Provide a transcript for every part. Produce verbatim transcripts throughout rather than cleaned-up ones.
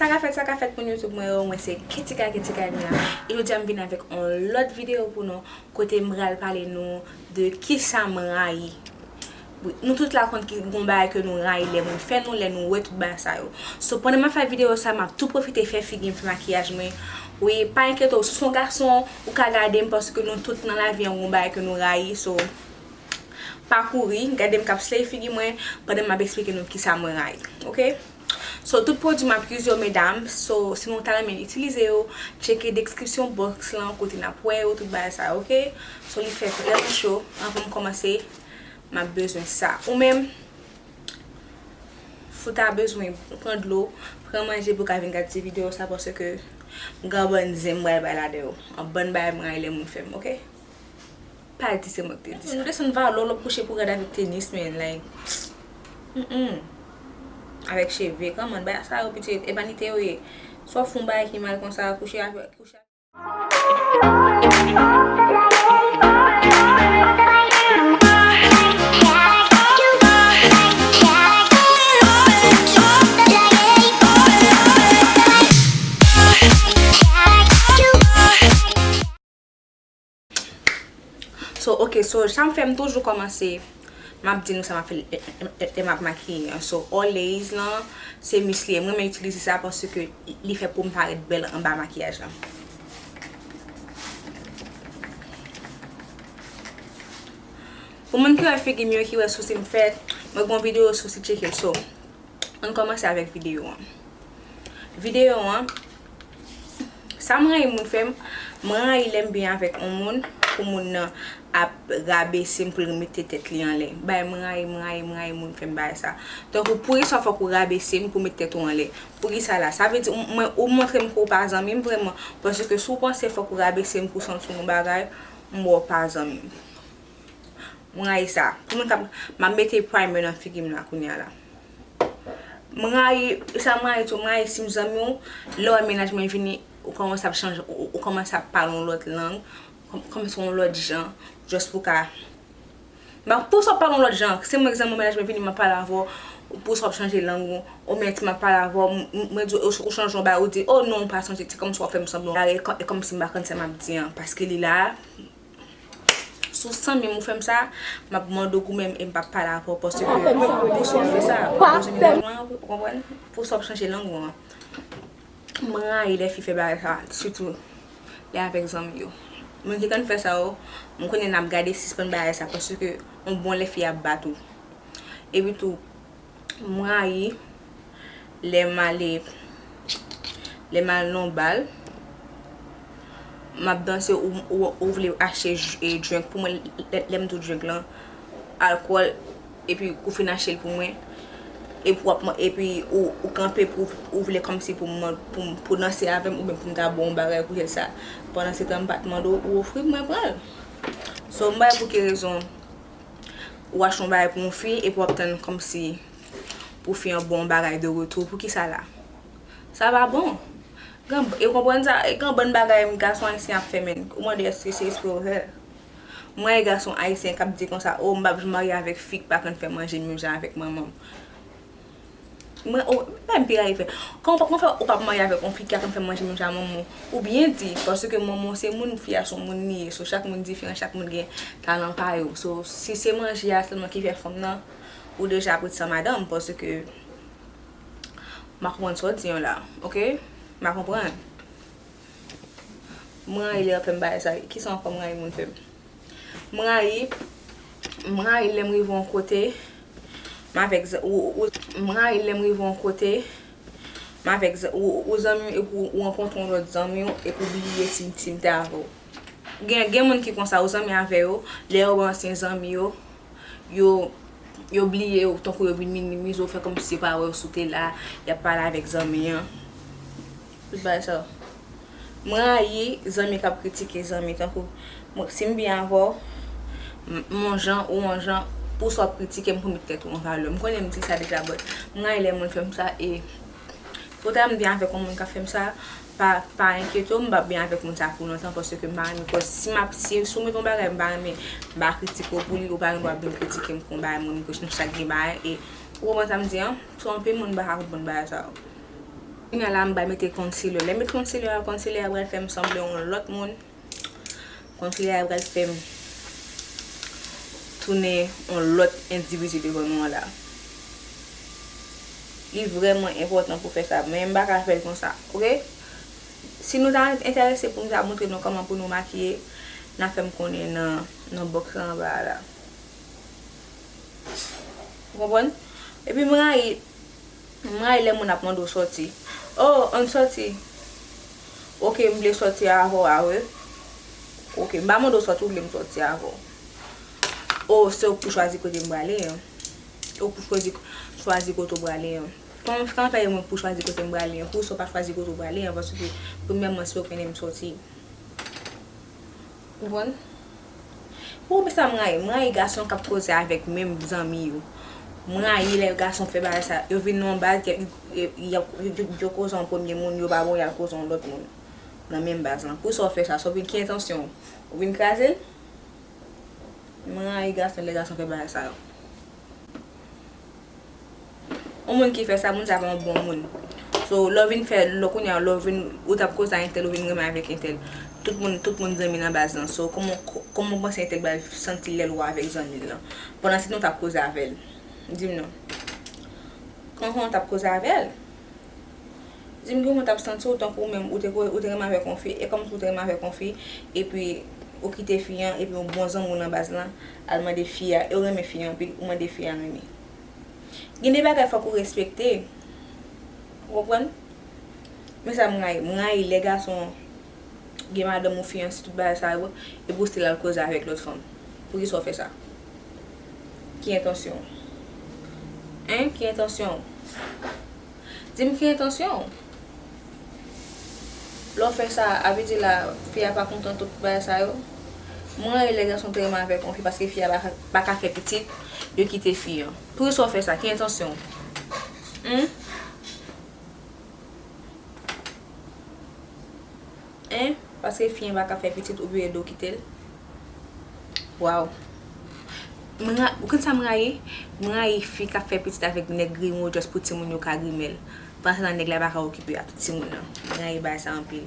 Sa ka fèt, sa ka fèt, moun YouTube mwen yo, mwen se Ketika, Ketika Elmina. E jodi a m vin avèk yon lòt videyo pou nou, kote m pral pale nou de kisa m rayi. Wi, nou tout la konn ki gon bagay ke nou rayi lè moun fè nou, lè nou wè tout bagay sa yo. So, pandan m ap fè videyo sa, m ap tou pwofite fè figi m, fè makiyaj mwen. Wi, pa enkyete w, si w se yon gason, ou ka gade m, paske nou tout nan lavi an gon bagay ke nou rayi. So, pa kouri, gade m k ap slay figi mwen pandan m ap eksplike nou kisa mwen rayi, oke? So, tout pwodui m ap use yo, medam. So, si nou ta renmen itilize yo, tcheke description box lan, kote n ap wè yo, tout bagay sa, oke? So, li fè vrèman cho. Anvan m kòmanse, m ap bezwen sa. Ou menm, si w ta bezwen pran dlo, pran manje pou w ka vin gade ti videyo sa, paske m gen yon bann zen m pral bay ladan yo. Yon bann bagay m rayi lè moun fè m, oke? Pa di se mwen ki te di sa. Nou desann valè w, lè w kouche pou rad avèk tenis, men, like, mm, mm. Avèk cheve, kòman, bagay sa yo, pitit, e vanite yo ye. Si w ap fè yon bagay ki mal konsa, kouche avèk, kouche avèk. So, ok, so, sa m fè m toujou kòmanse, m ap di nou sa m ap fè lè, lè, lè, lè m ap makiye an. So, always lan, se mis li ye. Mwen renmen itilize sa paske li fè po m parèt bèl anba makiyaj lan. Pou moun ki wè figi m yo, ki wè sousi m fèt, mwen gen yon videyo sousi, tcheke l. So, ann kòmanse avèk videyo an. Videyo an, sa m rayi moun fè m, m rayi lè m byen avèk yon moun, pou moun nan ap rabese m pou l mete tèt li anlè. Bagay m rayi, m rayi, m rayi moun fè m bagay sa. Tankou poukisa fòk ou rabese m pou mete tèt ou anlè? Poukisa la? Sa vle di, ou, mwen, ou montre m ke w pa zanmi m vrèman. Paske si w panse fòk ou rabese m pou w santi w yon bagay, m wè w pa zanmi m. M rayi sa. Pou moun k ap, m ap mete primer nan figi m la kounye a la. M rayi, sa m rayi tou, m rayi si m zanmi w, lè w wè mennaj mwen vini, ou kòmanse ap chanje, ou, ou kòmanse ap pale yon lòt lang, kòm, kòmsi yon lòt jan, just pou ka. Bon, poukisa w ap pale yon lòt jan? Se mwen ki zanmi w, mennaj mwen vini, m ap pale avè w, poukisa w ap chanje lang ou, ou mèt m ap pale avè w, m, m, mwen di w, ou, ou chanje yon bagay, ou di, oh non, ou pa chanje, se kòmsi w ap fè m sanblan. E kò-, e kòmsi m pa konn sa m ap di an, paske li la, si w sanmi m ou fè m sa, m ap mande w goumen m e m p ap pale avè w paske pou sa w fè sa, ou bezwen mennaj mwen, ou konprann? Pou sa w ap chanje lang ou an. M rayi lè fi fè bagay sa, sitou lè avèk zanmi yo. Moun ki konn fè sa yo, m konnen n ap gade sispann bagay sa paske yon bon lè fi ap bat ou. Epi tou, m rayi lè m ale, lè m al nan yon bal, m ap danse, ou, ou, ou vle achte j-, e, drink pou mwen, lè, lè m di w drink lan, alkòl, epi ou fin achte l pou mwen, epi w ap man-, epi ou, ou kanpe pou, ou vle kòmsi pou mwen, pou, pou danse avè m, oubyen pou m ta ba w yon bagay pou jès sa. Pandan se tan m pa t mande w, ou ofri m, mwen pran l. So, m pa wè pou ki rezon ou achte yon bagay pou yon fi, epi w ap tann kòmsi pou fi an ba w yon bagay de retou. Poukisa la? Sa pa bon. Gen, e konprann sa, e gen bann bagay gason ayisyen ap fè, men ou mande èske se espre yo fè l? M wè gason ayisyen k ap di konsa, oh, m p ap janm marye avèk fi k pa konn fè manje menm jan avèk manman m. Mwen, oh, pa m pi rayi fè. Kòman w p ap fè, ou p ap marye avèk yon fi ki pa konn fè manje menm jan manman w? Ou byen di, paske manman w se moun, fi a se yon moun li ye. So, chak moun diferan, chak moun gen talan pa yo. So, si se manje a sèlman ki fè fanm nan, ou deja ap ret san madanm, paske m pa konprann sa w di an la, oke? M pa konprann. M rayi lè yo fè m bagay sa. Kisa ankò m rayi moun fè m? M rayi, m rayi lè m rive yon kote, m avèk z-, ou, ou, m rayi lè m rive yon kote, m avèk z-, ou, ou zanmi w, epi w rankontre yon lòt zanmi w, epi w bliye si, si m te avè w. Gen, gen moun ki konsa, ou zanmi avè yo, lè yo wè ansyen zanmi yo, yo, yo bliye w, tankou yo vin minimize w, fè kòmsi yo pa wè w si w te la, y ap pale avèk zanmi an. Tout bagay sa yo. M rayi zanmi k ap kritike zanmi, tankou, mwen, si m byen avè w, m, m yon jan, ou yon jan, pou sa w ap kritike m pou met tèt ou an valè. M konnen m di sa deja, but m rayi lè moun fè m sa, e Poutèt m byen avèk yon moun k ap fè m sa, pa, pa enkyete w, m p ap byen avèk moun sa pou lontan, paske m pa renmen, cause si m ap, si, si w met yon bagay m pa renmen, m pa kritike w pou li, ou pa gen dwa vin kritike m pou yon bagay moun, paske nou chak gen bagay, e ou konprann sa m di an? So, anpil moun pa ka konprann bagay sa yo. Kounye a la, m pral mete concealer. Lè m met concealer a, concealer a pral fè m sanble yon lòt moun. Concealer a pral fè m tounen yon lòt endividi devan nou an la. Li vrèman enpòtan pou fè sa, men m pa ka fè l konsa, oke? Si nou ta enterese pou m ta montre nou kòman pou nou makiye, n a fè m konnen nan, nan box la anba a la. Ou konprann? Epi m rayi, m rayi lè moun ap mande w sòti. Oh, ann sòti. Oke, m vle sòti avè w, a wi. Oke, m pa mande w sòti, ou vle m sòti avè w. Oh, se ou k pou chwazi kote m prale an. Ou k pou chwazi, chwazi kote w prale an. Kòman, kòman fè e mwen k pou chwazi kote m prale an? Poukisa w pa chwazi kote w prale an? Paske, premyèman, se ou k mennen m sòti. Ou konprann? Ou men sa m rayi. M rayi gason k ap koze avèk menm zanmi yo. M rayi lè gason fè bagay sa. Yo vin nan yon baz, y, y, y, y, yo, yo koze yon premye moun, yo pa bon, y al koze yon lòt moun nan menm baz lan. Poukisa w fè sa? Sa w vin, ki entansyon w? Ou vin kraze l? M rayi gason lè gason fè bagay sa yo. Yon moun ki fè sa, moun sa pa yon bon moun. So, lè w vin fè, lè kounye a, lè w vin, ou t ap koze a entèl, ou vin renmen avèk entèl. Tout moun, tout moun zanmi nan baz lan. So, kòman, kòman w panse entèl pral santi l lè l wè w avèk zanmi l lan? Pandan se tan w t ap koze avè l. Di m non. Kòman w t ap koze avè l? Di m kòman w t ap santi w, tankou ou menm, ou te ko-, ou te renmen avèk yon fi, e kòmsi ou te renmen avèk yon fi, epi ou kite fi an, epi yon bon zanmi w nan baz lan al mande fi a, e w renmen fi an anpil, ou mande fi a renmen. Gen de bagay fòk ou respekte. Ou konprann? Men sa m rayi. M rayi lè gason gen madanm ou fiyanse, tout bagay sa yo, epi w still al koze avèk lòt fanm. Poukisa w fè sa? Ki entansyon w? Hein? Ki entansyon w? Di m ki entansyon w? Lè w fè sa, a vle di la, fi a pa kontan tout bagay sa yo. M rayi lè gason te renmen avèk yon fi paske fi a pa, pa ka fè pitit, yo kite fi an. Poukisa w fè sa? Ki entansyon w? Hmm? Hein? Paske fi an pa ka fè pitit, ou vire do kite l? Waw. M ra-, ou konn sa m rayi? M rayi fi k ap fè pitit avèk nèg grimo just pou timoun yo ka grimè l. Pandan se tan nèg la pa ka okipe ak timoun nan. M rayi bagay sa anpil.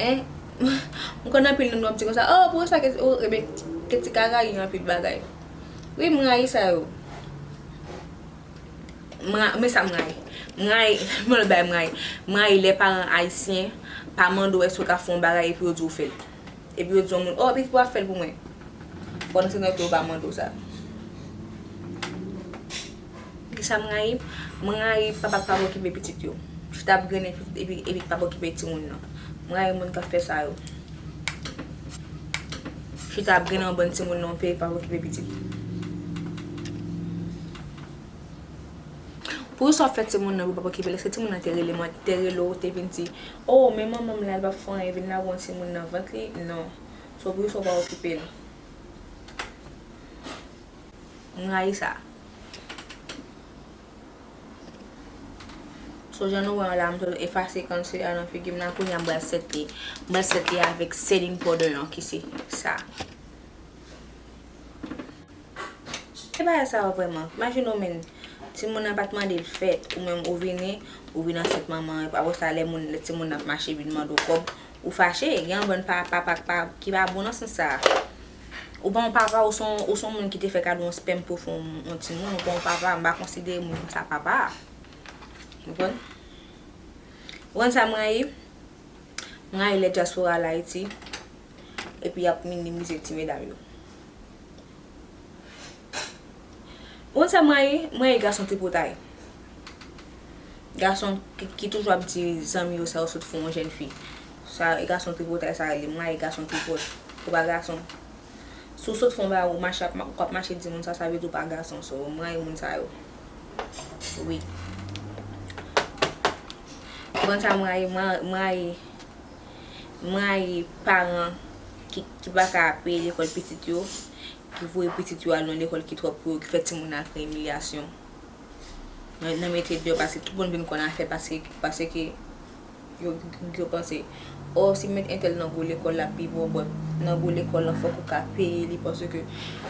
Hein? M konn anpil nonm ap di konsa, oh, pou sa, Keti, oh, ebyen, Keti ka rayi anpil bagay. Wi, m rayi sa yo. M ra-, men sa m rayi. M rayi, men lòt bagay m rayi. M rayi lè paran ayisyen pa mande w èske w ka fè yon bagay epi yo di w fè l. Epi yo di yon moun, oh, pitit w ap fè l pou mwen. Pandan se tan yo pa mande w sa. Kisa m rayi? M rayi papa k pa okipe pitit yo. Chita ap grennen pitit epi, epi k pa okipe timoun nan. M rayi moun k ap fè sa yo. Chita ap grennen yon bann timoun nan yon peyi k pa okipe pitit. Poukisa w fè timoun nan pou w pa okipe l? Èske timoun nan te rele mwen, te rele w, te vin di, oh, men manman m la, l p ap fè anyen, vin la, bon, timoun nan vant li? Non. So, poukisa w pa okipe l? M rayi sa. So, jan nou wè an la, m tou efase konsèy a nan figi m nan, kounye a m pral set li. M pral set li avèk setting powder an ki se sa. E bagay sa yo vrèman. Imajine w menm, timoun nan pa t mande l fèt, ou menm ou vini, ou vin ansent manman an, apre sa lè moun, lè timoun nan ap mache vin mande w kòb, ou fache. Gen yon bann pa, papa k pa, ki pa bon nan sans sa. Ou pa yon papa, ou se yon, ou se yon moun ki te fè kado yon spèm pou w fè yon, yon timoun, ou pa yon papa, m pa konsidere moun sa papa. Ou konprann? Ou konn sa m rayi? M rayi lè dyaspora al Ayiti, epi y ap minimize ti medam yo. Ou konn sa m rayi? M rayi gason tripotay. Gason ki, ki toujou ap di zanmi yo sa yo sot fè yon jèn fi. Sa, e gason tripotay sa rele. M rayi gason tripot. Ou pa gason. Si w sot fè yon bagay, ou mache ap, ou ap mache di moun sa, sa vle di w pa gason. So, m rayi moun sa yo. Wi. Ou konn sa m rayi? M ra-, m rayi, m rayi paran ki, ki pa ka peye lekòl pitit yo, ki voye pitit yo al nan lekòl ki twòp pou yo, ki fè timoun nan al pran imilyasyon. Nan, nan mete deyò, paske tout moun vin konn afè, paske, paske yo, yo panse, oh, si m met entèl nan gwo lekòl, l ap pi bon, but nan gwo lekòl lan, fòk ou ka peye li, paske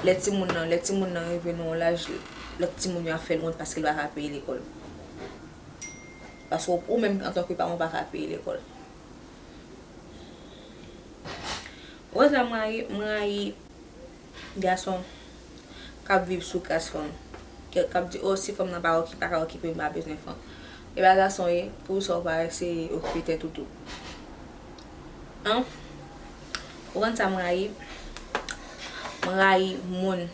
lè timoun nan, lè timoun nan rive nan yon laj, lòt timoun yo ap fè l wont paske l pa ka peye lekòl. Paske ou, ou menm antanke paran, ou pa ka peye lekòl. Ou konn sa m rayi? M rayi gason k ap viv sou kras fanm. K, k ap di, "Oh, si fanm nan pa oki-, pa ka okipe m, m pa bezwen fanm." E pa gason ye, pou sa ou pa eseye okipe tèt ou tou. An? Ou konn sa m rayi? M rayi moun.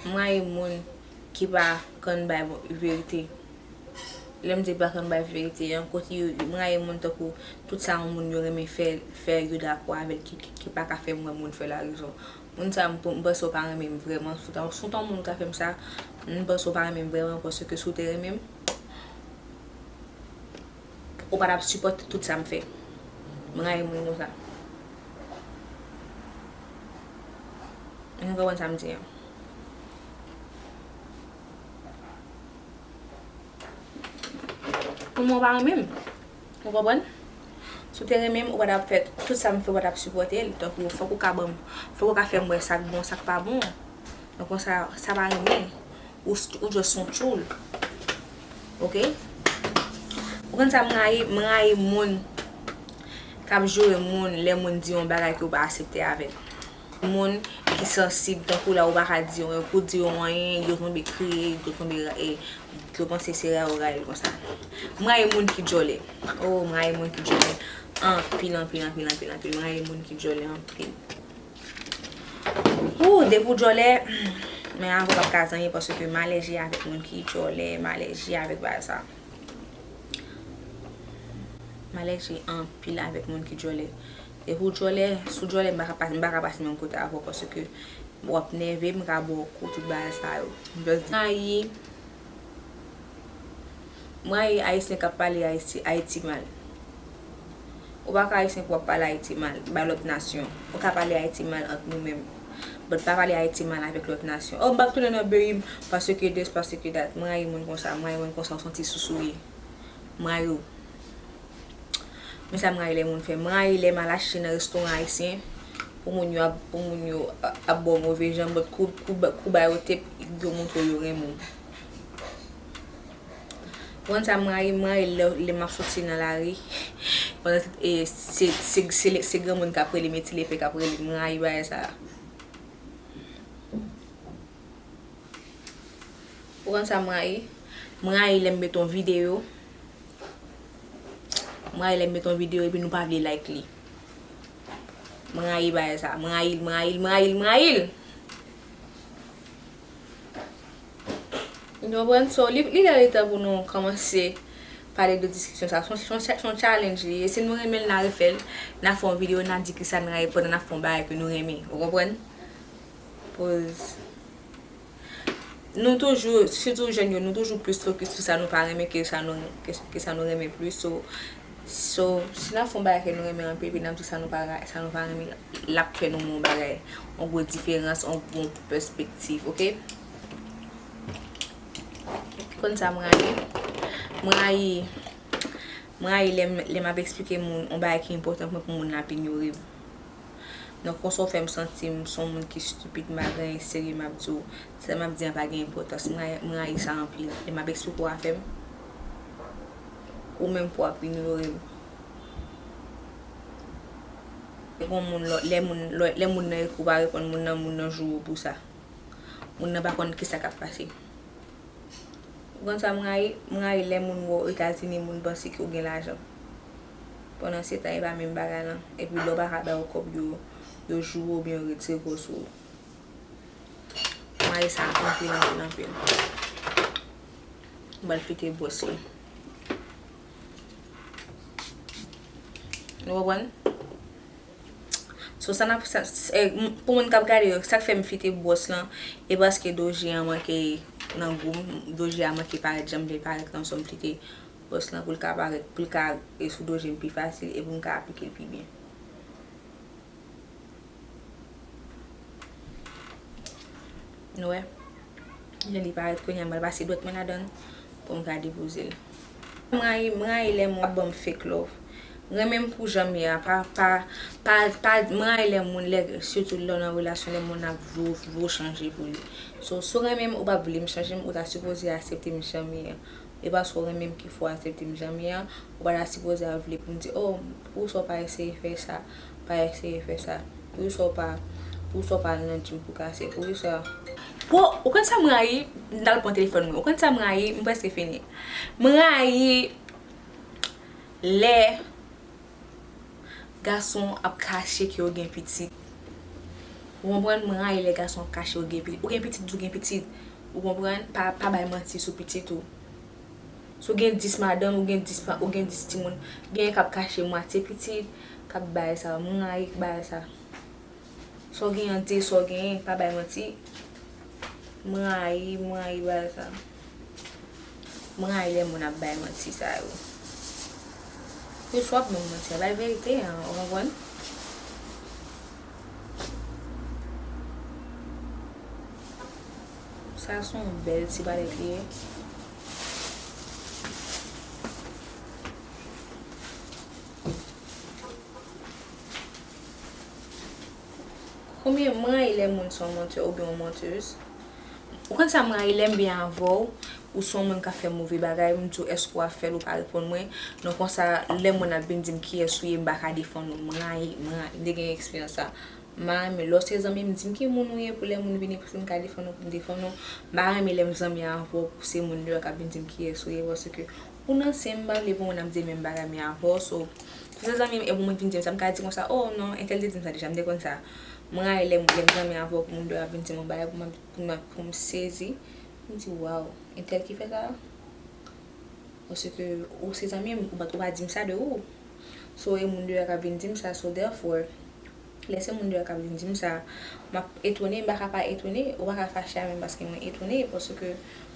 M rayi moun ki pa konn bay verite. Lè m di pa konn bay verite, yon kote yo, m rayi moun tankou tout sa yon moun yo renmen fè, fè yo dakò avè l, ki, ki, ki pa ka fè m wè moun fè larezon. Moun sa, m, m panse w pa renmen m vrèman. Si w ta, si w ta yon moun ou ta fè m sa, m panse w pa renmen m vrèman, paske si w te renmen m, ou pa t ap sipòte tout sa m fè. M rayi moun konsa. Ou konprann sa m di an? Pou mwen, ou pa renmen m. Ou konprann? Si w te renmen m, ou pa t ap fè tout sa m fè, ou pa t ap sipòte l. Donk, fòk ou ka ban m, fòk ou ka fè m wè sa k bon, sa k pa bon. Donk, konsa, sa pa renmen. Ou, ou just son tchoul. Oke? Ou konn sa m rayi? M rayi moun k ap joure moun lè moun di yon bagay ke w pa aksepte avè l. Moun ki sansib, tankou la ou pa ka di yon, pou di yon anyen, yo tonbe kriye, yo tonbe, e, yo panse se rayi w rayi l konsa. M rayi moun ki djòlè. Oh, m rayi moun ki djòlè. Anpil, anpil, anpil, anpil, anpil. M rayi moun ki djòlè anpil. Ou, depi w djòlè, men avè w p ap ka zanyen paske m alèji avèk moun ki djòlè, m alèji avèk bagay sa. M alèji anpil avèk moun ki djòlè. Depi w djòlè, si w djòlè, m pa ka pas-, m pa ka pase menm kote avè w paske w ap nève m, m ka ba w kou, tout bagay sa yo. M just di, m rayi, m rayi Ayisyen k ap pale Ayiti, Ayiti mal. Ou pa ka Ayisyen pou w ap pale Ayiti mal bay lòt nasyon. Ou ka pale Ayiti mal ant nou menm. But pa pale Ayiti mal avèk lòt nasyon. Oh, m p ap tounen nan peyi m paske this, paske that. M rayi moun konsa, m rayi moun konsa, ou santi sousou ye. M rayi w. Men sa m rayi lè moun fè. M rayi lè m al achte nan restoran ayisyen pou moun yo ap, pou moun yo a-, ap ba w move jan, but kou, kou, ba- kou ba yo tep, yo montre w yo renmen w. Ou konn sa m rayi? M rayi lè, lè m ap soti nan lari. Pandan se, e, se, se, se, se granmoun k ap rele m, e ti lepè k ap rele m. M rayi bagay sa. Ou konn sa m rayi? M rayi lè m met yon videyo. M rayi lè m met yon videyo epi nou pa vle like li. M rayi bagay sa. M rayi l, m rayi l, m rayi l, m rayi l. Ou konprann? So, li, li lè li tan pou nou kòmanse pale de diskisyon sa. Se yon, se yon, se yon challenge li ye. Si nou renmen l, n a refè l. N a fè yon videyo, n a di kisa n rayi pandan n ap fè yon bagay ke nou renmen. Ou konprann? Pause. Nou toujou, sitou jèn yo, nou toujou plis fokis sou sa nou pa renmen ke sa nou, ke, ke sa nou renmen plis. So, so, si n ap fè yon bagay ke nou renmen anpil, epi n ap di sa nou pa ra-, sa nou pa renmen, l ap fè nou wè yon bagay, yon gwo diferans, yon bon pèspektiv, oke? Konn sa m rayi? M rayi, m rayi lè m, lè m ap eksplike moun yon bagay ki enpòtan pou mwen, pou moun nan ap inyore m. Donk, konsa w fè m santi m se yon moun ki stupid, m pa gen anyen serye m ap di w. Sa m ap di an pa gen enpòtans. M rayi, m rayi sa anpil. Lè m ap eksplike w afè m, ou menm pou w ap inyore m. Lè gon moun, lè, lè moun, lè, lè moun nan ekri w pa reponn moun nan, moun nan joure w pou sa. Moun nan pa konn kisa k ap pase. Ou konn sa m rayi? M rayi lè moun wè w Etazini, moun panse ke w gen lajan. Pandan se tan, e pa menm bagay lan. Epi lè w pa ka ba yo kòb, yo, yo joure w oubyen yo retire kò sou ou. M rayi sa anpil, anpil, anpil. M pral fete bwòs li. Nou konprann? So, sa n ap, sa, s-, e, m-, pou moun k ap gade yo, sa k fè m fite bwòs lan, e paske doji an manke nan gou m, doji a manke parèt jan m vle parèt lan, so m fite bwòs lan pou l ka parèt, pou l ka, e, sou doji m pi fasil, e pou m ka aplike l pi byen. Nou wè? Jan li parèt kounye a, m pral pase dwèt mwen ladan l pou m ka depoze l. M rayi, m rayi lè moun ap ban m fake love. Renmen m pou jan m ye a, pa, pa, pa, pa, mwen rayi lè moun, lè, sitou lè w nan relasyon, lè moun ap vle w, vle w chanje pou li. So, si w renmen m, ou p ap vle m chanje m, ou ta sipoze aksepte m jan m ye a. E paske w renmen m ki fè w aksepte m jan m ye a, ou pa ta sipoze ap vle pou m di, oh, poukisa w pa eseye fè sa, pa eseye fè sa. Poukisa w pa, poukisa w pa al nan gym pou kase, poukisa. Bro, ou konn sa m rayi? M t al pran telefòn mwen. Ou konn sa m rayi? M prèske fini. M rayi lè gason ap kache ke yo gen pitit. Ou konprann? Mwen rayi lè gason ap kache yo gen pitit. Ou gen pitit, di w gen pitit. Ou konprann? Pa, pa bay manti sou pitit ou. Si w gen dis madanm, ou gen dis pa, ou gen dis timoun, genyen k ap kache mwatye pitit, k ap bay sa. Mwen rayi bagay sa. Sa w genyen, di sa w genyen, pa bay manti. Mwen rayi, mwen rayi bagay sa. Mwen rayi lè moun ap bay manti sa yo. Wi, si w ap ban m manti a, bay verite an, ou konprann? Sa se yon bèl ti palèt li ye. Konbyen mwen rayi lè moun se yon mantè oubyen yon mantèz. Ou konn sa mwen rayi lè m byen avè w, ou se yon moun k ap fè move bagay, m di w èske w ap fè l, ou pa reponn mwen. Non konsa, lè moun ap vin di m kiyès ou ye, m pa ka defann ou. Mwen rayi, mwen rayi, m te gen eksperyans sa. M pa renmen lè w se zanmi m, di m ki moun ou ye pou lè moun vini pou m ka defann ou, pou m defann ou. M pa renmen lè m zanmi avè w, pou se moun deyò k ap vin di m kiyès ou ye, paske ou nan sen m, m pa vle pou moun ap di menm bagay mwen avè w. So, si se zanmi m, epi moun vin di m sa, m ka di konsa, oh non, entèl te di m sa deja, m te konn sa. Mwen rayi lè m, lè m zanmi avè w, pou moun deyò ap vin di m yon bagay, pou m, pou m, pou m sezi. M di, waw, entèl ki fè sa? Paske ou se zanmi m, ou pa, ou pa di m sa de ou. So, e moun deyò k ap vin di m sa, so therefore, lè se moun deyò k ap vin di m sa, m ap etone, m pa ka pa etone, ou pa ka fache avè m paske mwen etone, paske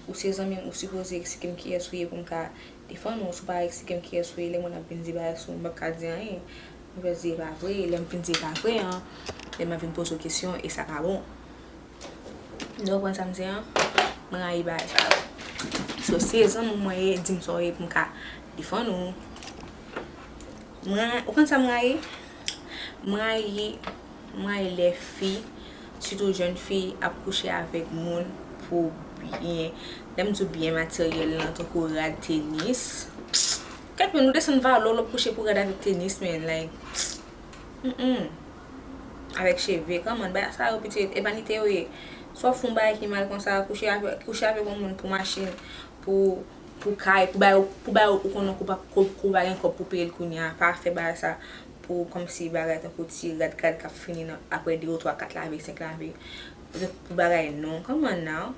ou se zanmi m, ou sipoze eksplike m kiyès ou ye pou m ka defann ou, si w pa eksplike m kiyès ou ye, lè moun ap vin di bagay sou ou, m p ap ka di anyen. M pè di e pa vre, lè m fin di e pa vre an, lè m ap vin poze w kesyon, e sa pa bon. Donk, ou konprann sa m di an? Mwen rayi bagay sa yo. So, si se zanmi w mwen ye, di m sa w ye pou m ka defann ou. Mwen, ou konn sa m rayi? M rayi, m rayi lè fi, sitou jèn fi, ap kouche avèk moun pou byen. Lè m di w byen materyèl lan, tankou rad, tenis. Kèt, men nou desann valè w, lè w ap kouche pou rad avèk tenis, men, like, mm, mm. Avèk cheve, kòman, bagay sa yo, pitit, e vanite yo ye. Si w ap fè yon bagay ki mal konsa, kouche avè, kouche avèk yon moun pou machin, pou, pou kay, pou bagay, pou bagay ou konnen ou pa, ou, ou pa gen kòb pou peye l kounye a, pa fè bagay sa pou kòmsi bagay tankou ti rad, rad k ap fini nan, apre de ou twa, kat lave, senk lave. Pou bagay non, come on now.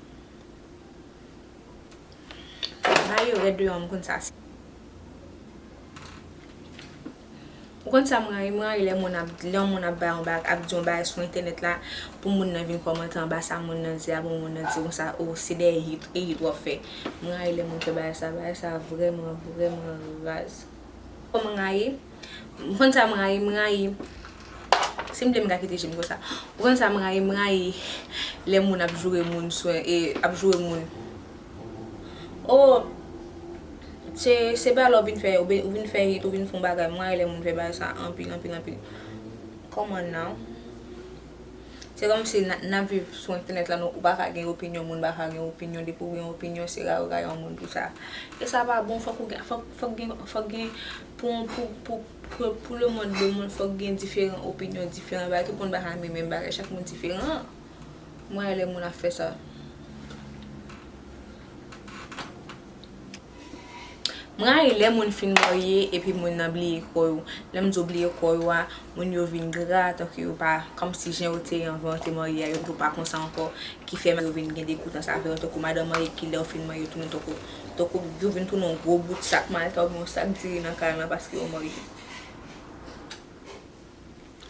Bagay yo rèd deyò, m konn sa. Ou konn sa m rayi? M rayi lè moun ap, lè yon moun ap bay yon bagay, ap di yon bagay sou entènèt la, pou moun nan vin kòmante anba sa moun nan di a, pou moun nan di konsa, oh, se de hit, e hit w ap fè. M rayi lè moun fè bagay sa, bagay sa vrèman, vrèman raz. Kòman m rayi? M konn sa m rayi, m rayi. Si m vle m ka kite je m konsa. Ou konn sa m rayi, m rayi lè moun ap joure moun sou, e, ap joure moun. Oh, se, se pa lè w vin fè, ou vin, ou vin fè hit, ou vin fè yon bagay. M rayi lè moun fè bagay sa anpil, anpil, anpil. Come on now. Se kòmsi n, n ap viv sou entènèt la, nou, ou pa ka gen opinyon, moun pa ka gen opinyon, depi w gen opinyon, se rayi w rayi yon moun pou sa. E sa pa bon, fòk ou gen, fòk, fòk gen, fòk gen, pou, pou, pou, pou, pou le monde, le monde, fòk gen diferan opinyon, diferan bagay, tout moun pa ka renmen menm bagay, chak moun diferan. M rayi lè moun ap fè sa. M rayi lè moun fin marye epi moun nan bliye kò yo. Lè m di w bliye kò yo a, moun yo vin gra tankou yo pa, kòmsi jan yo te ye anvan yo te marye a, yo, yo pa konsa ankò, ki fè yo vin gen degoutans avè yo, tankou madanm marye ki lè yo fin marye yo tounen tankou, tankou yo vin tounen yon gwo bout sak malta oubyen yon sak diri nan kay lan paske yo marye.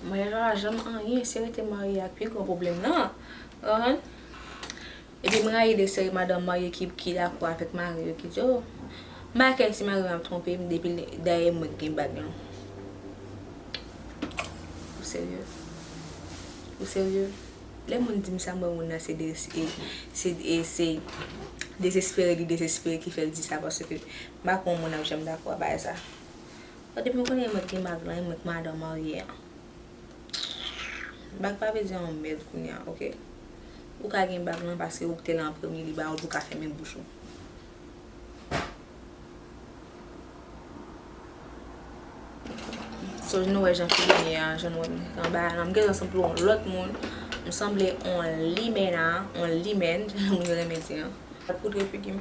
Maryaj la pa janm anyen, se rete marye a k pi gran pwoblèm nan. Ou konprann? Epi m rayi de seri madanm marye ki, ki dakò avèk mari yo, ki di, oh, m pa kè si mari m ap twonpe m depi l dèyè mwen k gen bag lan. Ou serye? Ou serye? Lè moun di m sa, m wè moun nan se de, se, se, se dezespere li dezespere ki fè l di sa, paske m pa kwè yon moun ap janm dakò a bagay sa. Bon, depi m konnen mwen gen bag lan, e mwen k madanm marye a. Bag pa vle di yon mèd kounye a, oke? Ou ka gen bag lan paske ou te la an premye, li ba ou l pou w ka fèmen bouch ou. So, nou wè jan figi m ye a, jan nou wè m anba a la, m gentan sanble yon lòt moun. M sanble yon limena, yon limèn, jan moun yo renmen di an. Poudre figi m.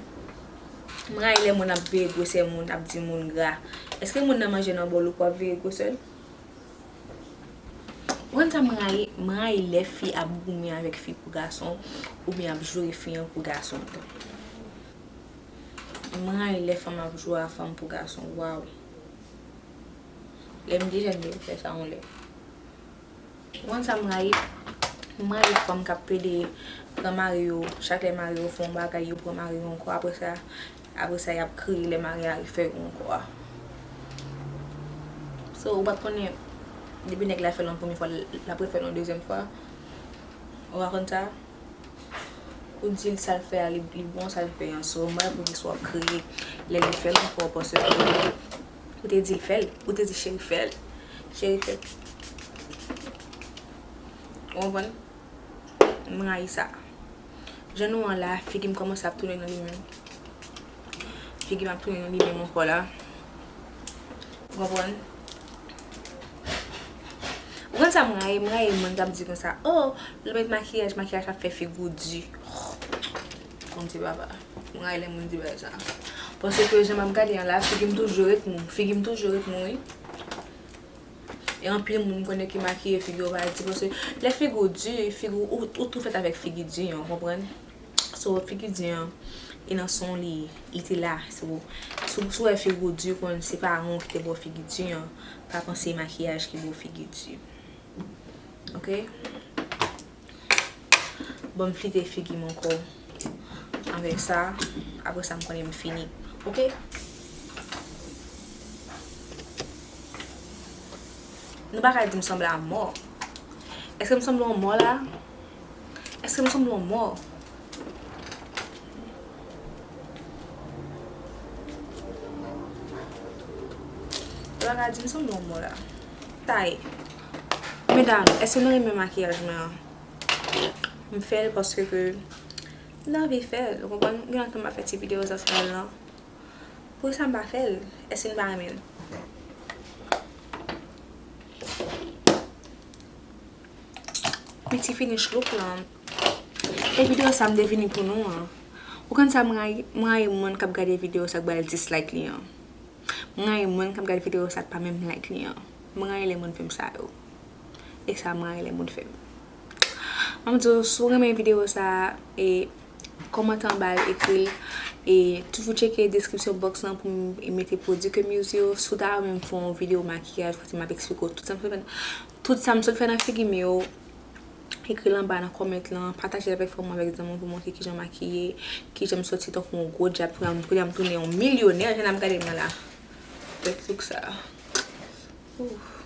M rayi lè moun ap veye gwosè moun, ap di moun gra. Èske moun nan manje nan bòl ou pou ap veye gwosè l? Ou konn sa m rayi? M rayi lè fi ap goumen avèk fi pou gason, oubyen ap joure fi an pou gason. M rayi lè fanm ap joure a fanm pou gason. Waw. Lè m te jèn, m te fè sa yon lè. Ou konn sa m rayi? M rayi fanm k ap pede pran mari yo. Chak lè mari yo fè yon bagay, yo pran mari yo ankò. Apre sa, apre sa, y ap kriye lè mari a refè yo ankò a. So, ou pa t konnen, depi nèg la fè l yon premye fwa, l ap refè l yon dezyèm fwa. Ou pa konn sa? Ou di l sa l fè a, li, li bon sa l fè an. So, m pa wè poukisa w ap kriye lè li fè l ankò, paske ou te di l fè l. Ou te di cheri fè l. Cheri fè l. Ou konprann? M rayi sa. Jan nou an la, figi m kòmanse ap tounen nan li menm. Figi m ap tounen nan li menm ankò la. Ou konprann? Ou konn sa m rayi? M rayi moun k ap di konsa, "Oh, lè w met makiyaj, makiyaj ap fè figi w di." Bondye papa. M rayi lè moun di bagay sa. Paske jan m ap gade an la, figi m toujou ret mou. Figi m toujou ret mou, wi. E anpil moun m konnen ki makiye figi yo pa di, paske lè figi w di, figi w, ou, ou tou fèt avèk figi di an, ou konprann? So, figi di an, e nan san w li, li te la. So, si w, si w wè figi w di, konn se paran w ki te ba w figi di an, pa panse makiyaj ki ba w figi di. Oke? Ban m flite figi m ankò. Avèk sa, apre sa, m konnen m fini. Oke? Nou pa ka di m sanble a mò. Èske m sanble yon mò la? Èske m sanble yon mò? Nou pa ka di m sanble yon mò la. Tay. Medam, èske nou renmen makiyaj mwen an? M fè l paske ke m t anvi fè l, ou konprann? Gen lontan m pa fè ti videyo sa sou mwen lan. Poukisa m pa fè l? Èske n pa renmen l? Piti finish look lan. E videyo sa m te vini pou nou an. Ou konn sa m rayi? M rayi moun k ap gade videyo sa k ba l dislike li an. M rayi moun k ap gade videyo sa k pa menm like li an. M rayi lè moun fè m sa yo. E sa m rayi lè moun fè m. Mwen di w, si w renmen videyo sa a, e kòmante anba l, ekri l, e toujou tcheke description box lan pou m mete pwodui ke m use yo. Si w ta renmen m fè yon videyo makiyaj kote m ap eksplike w tout sa m sot fè, tout sa m sot fè nan figi m yo, ekri l anba nan comment lan, pataje l avèk fanmi w, avèk zanmi w pou montre kijan m makiye, kijan m soti tankou yon gwo djab, kounye a m, kounye a m tounen yon milyonè, jan n ap gade m nan la. Avèk look sa. Ouf.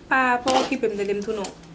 Pa, pa okipe m, tande m tou non.